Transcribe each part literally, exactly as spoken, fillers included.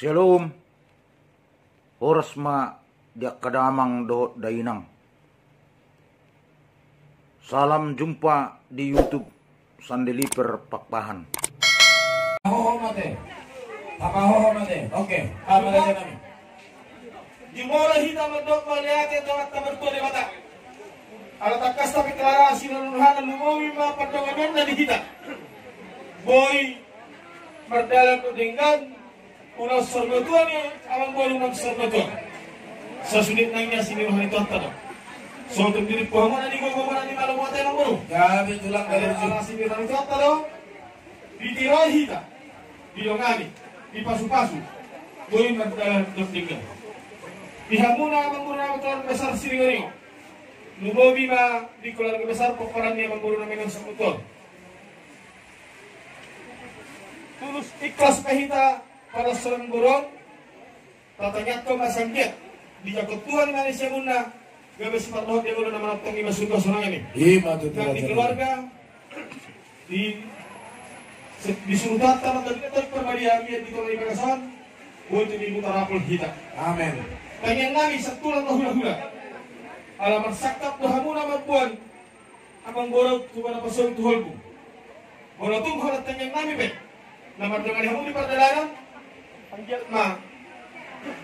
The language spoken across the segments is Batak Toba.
Shalom. Horas ma di angka damang dohot dainang. Salam jumpa di YouTube Sandeliper Pakpahan. Tapahohom ate. Tapahohom ate. Oke. Jumolo hita mandok mauliate tu Amanta Martua Debata. Ala tangkas tapiklara sinunuhana lumobi ma pardonganionna di hita. Boi mardalan denggan ulaon saur matua ni amangboru nang saur matua. Sasudena i asi ni roha ni Tuhanta do. Sotung diri pohamona di gogo mona di malo muate amangboru. Gabe tulang gabe. Ala asi ni roha ni Tuhanta do. Ditiroi hita, didongani, dipasupasu, boi mardalan denggan. Di hamuna amangboru nami keluarga besar Siringoringo. Lumobi ma di keluarga besar pomparan ni amangboru nami nang saur matua. Tulus ikhlas ma hita parhorasan borong. Tatangiangkon ma sanggiat dijangkon Tuhan ma ni siamunna, gabe sipardohot dia molo na manongtong i ma surgo sonang i. Ima tutu. Nang di keluarga, di, di surutan taman tadi tadi perbadia ia di tonga di bagasan, boi tu minggu tarapul hita. Amen. Tangiang nami satulang ma hulahula. Ala marsangkap do hamuna mamboan amangboru tu bona pasogit tu holbu. Molo tung holan tangiang nami pe na mardongan hamu di pardalanan, anggiat ma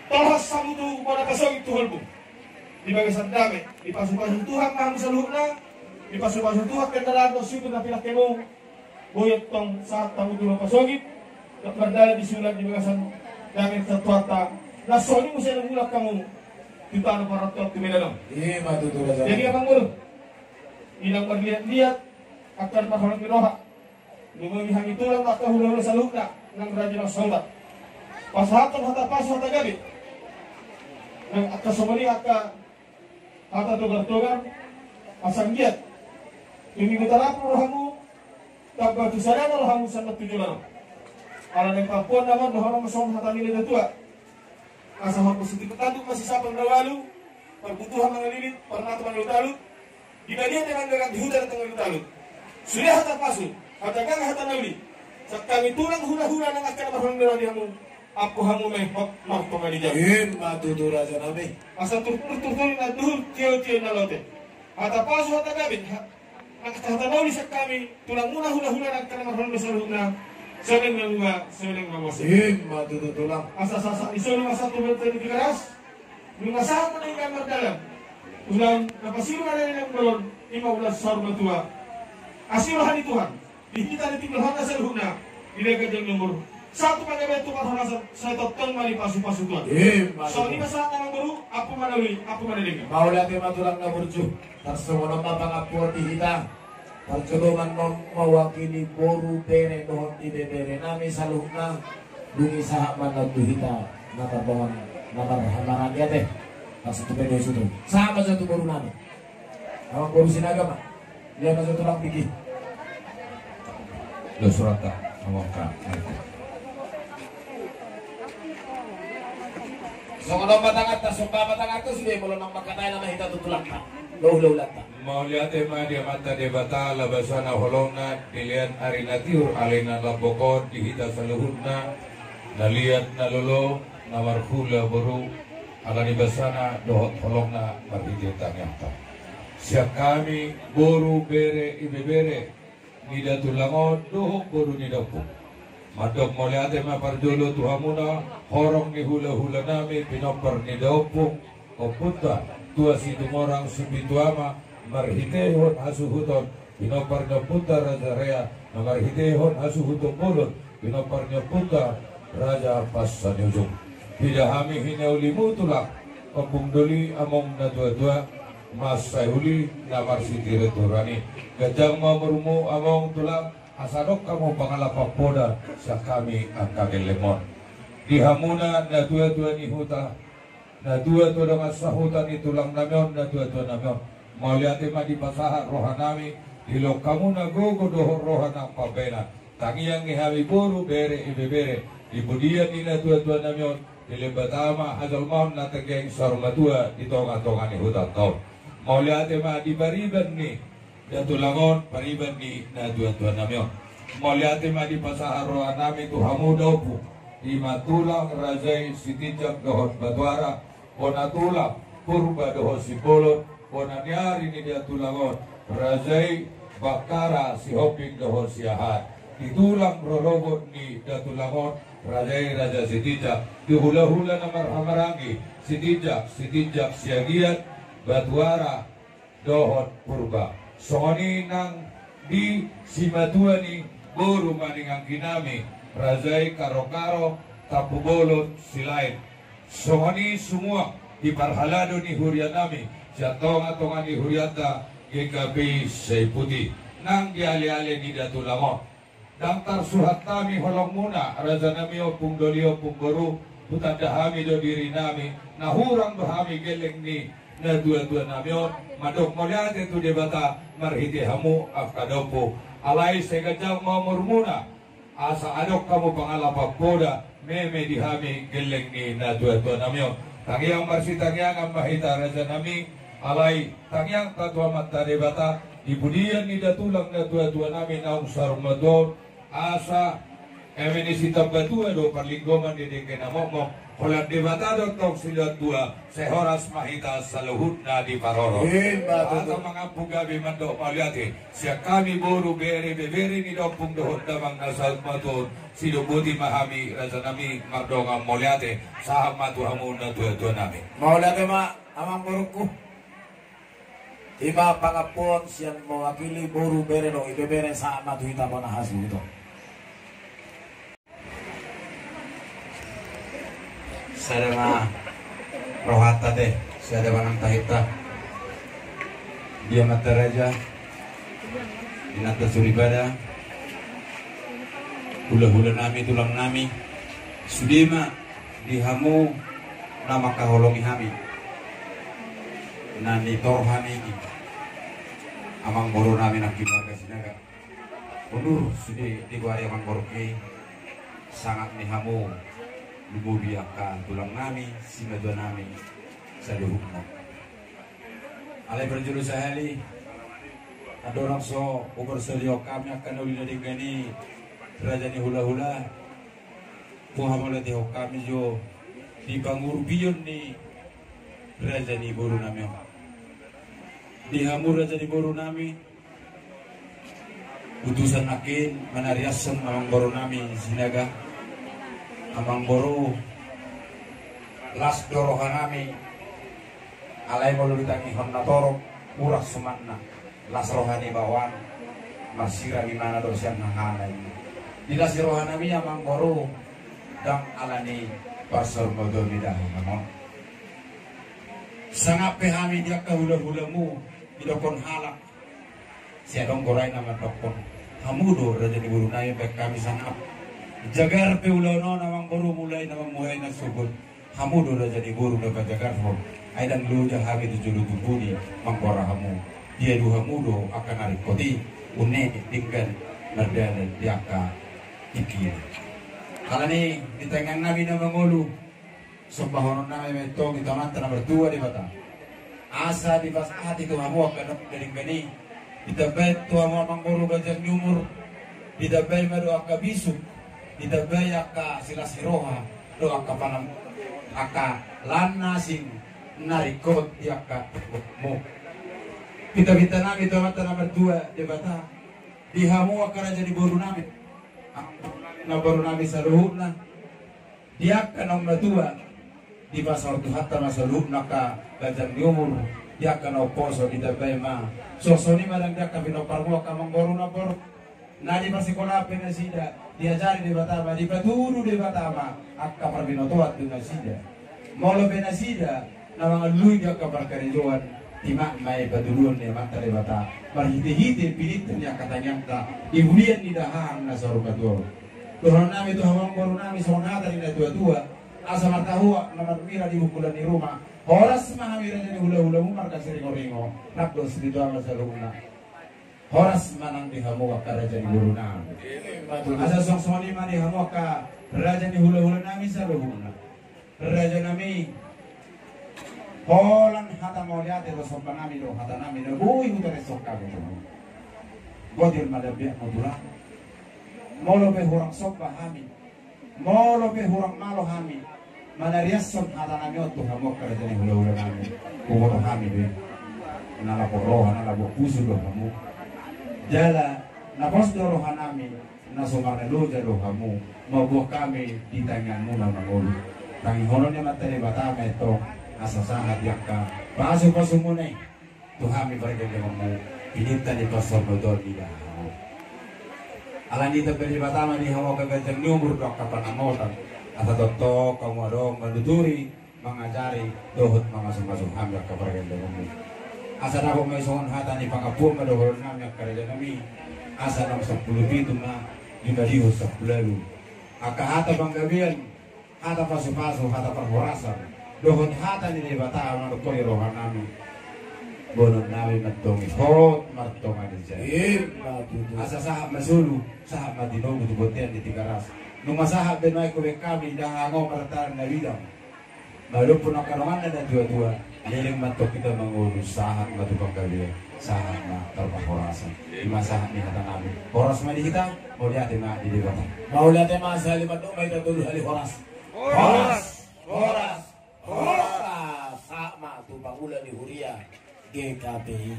tolhas hamu tu bona pasogit tu holbu. Di bagasan dame, dipasupasu Tuhan ma hamu saluhutna, dipasupasu Tuhan kendaraan dohot sipir na pinangkemu. Boi tong sahat hamu tu bona pasogit, mardalan di sulan di bagasan dame satuanta. Na songon i muse na mulak hamu tu tano parantauan tu Medan on. Ima tutu raja. Jadi amangboru, inang marliat-liat angka na marholong ni roha. Lumobi hami tulang angka hulahula saluhutna nang raja nang sahuta. Pasahathon hata pasu hata gabe. Nang angka songon i angka hata togar-togar. Asa anggiat tu minggu tarapul rohamu, tamba tu sadana rohamu sian na tu joloan on. Ala naeng pampuan nama dohonon ma songon hata ni natua-tua. Asa horbo sititi tanduk ma sisapang na ualu, parbutuhan mangalilit, parmato mangalualut. Di badia te manggagat, di huta te manggagat. Sude hata pasu, hata gabe, hata na uli. Sian hami tulang hulahula nang angka na marholong ni roha di hamu, ampu hamu ma i hot martonga di jabu. Ima tutu raja nami. Asa turtur turtur na duhur, tio tio na lote. Hata pasu, hata gabe, ha-, angka hata na uli sian hami tulangmuna hulahula nang angka na marholong ni saluhutna. Songon i ma, songon i ma muse. Ima tutu tulang. Asa sahat ni solu ma sahat tu bontean ni Tigaras. Nunga sahat ma denggan mardalan. Ulaon na pasiru ma denggan bolon, ima ulaon saur matua. Asi roha ni Tuhan di hita, di tim rohana saluhutna. Di denggan jang nomor satu pagabe tu parhorasan, sai tongtong ma dipasupasu Tuhan. Ima tutu. Songon i ma sahat amangboru, ampu ma na uli, ampu ma na denggan. Mauliate ma tulang na burju. Tarsongon on ma pangampuon di hita. Parjolo ma annon mewakili boru, bere dohot ibebere nami saluhutna. Dung i sahat ma annon tu hita na tardongan na marhamaranggi ate. Pas tu pede sutu. Sahat ma jo tu boru nami. Amangboru Sinaga ma. Ia ma jo tulang pigi. Dos rohanta, amang ka. Songon on ma tanganta, somba ma tanganta sude, molo nang mangkatai nama hita tu tulangta. Dohot hulahulanta. Mauliate ma di Amanta Debata, ala basa na holongna, dilehon ari na tiur, alai na lambok on di hita saluhutna, na liat na lolo, na marhula boru, ala ni basana dohot holongna marhite tangiangta. Sian hami boru, bere, ibebere ni da tulang on dohot boru ni da ompung, mandok mauliate ma parjolo tu hamuna, horong ni hulahula nami, pinompar ni da ompung, ompunta Tua Situmorang Sipitu Ama, marhitehon hasuhuton pinompar ni ompunta Raja Rea, na marhitehon hasuhuton bolon pinompar ni ompunta Raja Pasani Ujung. Pida hami hinauli mu tulang, ompung doli, among na tuatua, mansai uli na marsitiro-tiroan i. Ganjang ma umurmu among tulang, asa adong hamu pangalapan poda sian hami angka gellengmon. Di hamuna na tuatua ni huta, na tuatua dongan sahuta ni tulang nami on, na tuatua nami on, mauliate ma dipasahat roha nami, dilehon hamuna gogo dohot roha nang pambahenan. Tangiang ni hami boru, bere, ibebere, di pudian ni na tuatua nami on, dilehon Debata ma hajolmaon na tenggang saur matua di tongatonga ni hutanta on. Mauliate ma di pariban ni da tulang on, pariban ni na tuatua nami on. Mauliate ma dipasahat roha nami tu hamu da ompung, Ima tulang raja i Sitinjak dohot Batuara, bona tulang Purba dohot Simbolon, bona ni ari ni da tulang on, raja i Bakkara Sihombing dohot Siahaan. Di tulang rorobot ni da tulang on, raja i Raja Sitinjak, di hulahula na marhahamaranggi, Sitinjak, Sitinjak Siagian, Batuara, dohot Purba. Songon i nang di simatua ni boru manang anggi nami, raja i Karokaro, Tampubolon, Silaen. Songon i sumuang di parhalado ni huria nami, sian tongatonga ni hurianta G K P Saiputi. Nang di aleale ni da tulang on. Ndang tarsuhat hami holongmuna, raja nami, ompung doli, ompung boru, hutanda hami do diri nami, na hurang do hami gelleng ni natuatua nami on, mandok mauliate tu Debata marhite hamu angka dompu. Alai sai ganjang ma umurmuna, asa adong hamu pangalapan poda, meme di hami gelleng ni natuatua nami on. Tangiang marsitangiangan ma hita, raja nami, alai tangiangta tu Amanta Debata, di pudian ni da tulang natuatua nami naung saur matua on, asa eme ni sitambatua do parlinggoman ni dengke na mokmok, holan Debata do tong siluat dua, sai horas ma hita saluhutna diparorot. Ima tutu. Asa mangampu gabe mandok mauliate sian hami boru, bere, ibebere ni da ompung dohot damang na saur matua on, sidok boti ma hami, raja nami, mardongan mauliate, sahat ma tu hamu natuatua nami. Mauliate ma, amang borungku. Ima pangampuon sian mewakili boru, bere dohot ibebere, sahat ma tu hita bona hasuhuton. Sada ma rohanta te, sada ma nang tahinta. Di amanta raja, inanta soripada, hulahula nami, tulang nami, sude ma di hamu na mangkaholongi hami, na nitor hami i, amang boru nami nangkin marga Sinaga. Undur sude digoari amang boru i, sangap ni hamu, lumobi angka tulang nami, simatua nami saluhutna. Alai parjolo sahali, andorang so huparsaulihon hami angka na uli na denggan i, raja ni hulahula, huhamauliatehon hami jo di pangurupion ni raja ni boru nami on. Di hamu raja ni boru nami, utusan nangkin manariashon amang boru nami Sinaga. Amang boru, las do roha nami, alai molo ditangihon na torop, uras sumanna. Las roha ni baoa, marsirangi mana do sian hahana i. Di las ni roha nami amang boru, ndang ala ni parsaurmatuaon ni da hahana on. Sangap pe hami di angka hulahulamu, didokkon halak, sai adong gorai na mandokkon, hamu do raja ni boru nami, baen hami sangap. Jagar pe ulaon on amang boru, mulai na mambuhai na sogot, hamu do raja ni boru na pajagarhon. Ai ndang loja hami tu jolo tubu ni manggora hamu. Diadu hamu do angka na ringkot i, une denggan mardalan di angka tingki i. Alani di tangiang nami na mangolu, sombahonon nami ma i tu Amanta na martua Debata, asa dipasahat i tu hamu angka na denggan i. Ditambai tu hamu amang boru ganjang ni umur, ditambai ma do angka bisuk, ditambai angka silas ni roha, do angka panam, angka lan na asing na ringkot di angka mu. Pinta-pinta nami tu Amanta na martua Debata, di hamu angka raja ni boru nami, na boru nami saluhutna, di angka naung matua, dipasahat Tuhanta ma saluhutna angka ganjang ni umur, di angka naung poso ditambai ma. Songon i ma nang di angka pinomparmu angka amang boru na boru. Na dipasikola pe nasida, diajari Debata ma, dipatudu Debata ma angka parbinotoan tu nasida. Molo pe nasida na mangalului di angka parkarejoan, timak ma i patuduon ni Amanta Debata marhite-hite pinangido ni angka tangiangta di pudian ni da hahang na saur matua on. Dohonon nami tu hamu amang boru nami songon hata ni na tua-tua, asa martahuak na marmira di bungkulan ni ruma. Horas ma hami raja ni hula-hulamu marga Siringo-ringo, nang dos di tua ma saluhutna. Horas ma nang di hamu angka raja ni boru nami. Asa songon i ma di hamu angka raja ni hula-hula nami saluhutna. Raja nami, holan hata mauliate do somba nami do hata nami na boi hutadingkon hami tu hamu. Boti ma lambiakmu tulang. Molo pe hurang somba hami, Molo pe hurang malo hami manariashon hata nami on tu hamu angka raja ni hulahula nami, huboto hami be, na lapor roha, na lapor pusu do hamu. Jala na pos do roha nami, na so marnaloja do hamu, mamboan hami di tangiangmuna mangolu. Tangihonon ni Amanta Debata ma i tong, asa sahat di angka pasupasumuna i tu hami pargellengmu, pinangido ni pasahaton ni dahahau. Alani i, tamba Debata ma di hamu angka ganjang ni umur dohot angka pangamotan, asa tongtong hamu adong manuturi, mangajari dohot mangasumasu hami angka pargellengmu. Asa dapot ma i songon hata ni pangampuon ma dohonon nami angka raja nami, asa naung sampulu pitu ma, jumadi sampulu ualu. Angka hata panggabean, hata pasupasu, hata parhorasan, dohot hata ni Debata na mandongkoni roha nami, boanon nami ma tong i hot martonga ni jari. Ima tutu. Asa sahat ma solu, sahat ma tinogu tu bontean ni Tigaras. Nunga sahat be nuaeng hubege hami dahahang on martalan na bidang. Molo pe angka donganna na tuatua, leleng ma tong hita mangolu, sahat ma tu panggabean, sahat ma tu parhorasan. Ima sahat ni hata nami. Horas ma di hita, mauliate ma di Debata. Mauliate ma, sahali mandok ma hita tolu hali horas. Horas, horas, horas. Sahat ma tu pangula ni huria G K P I.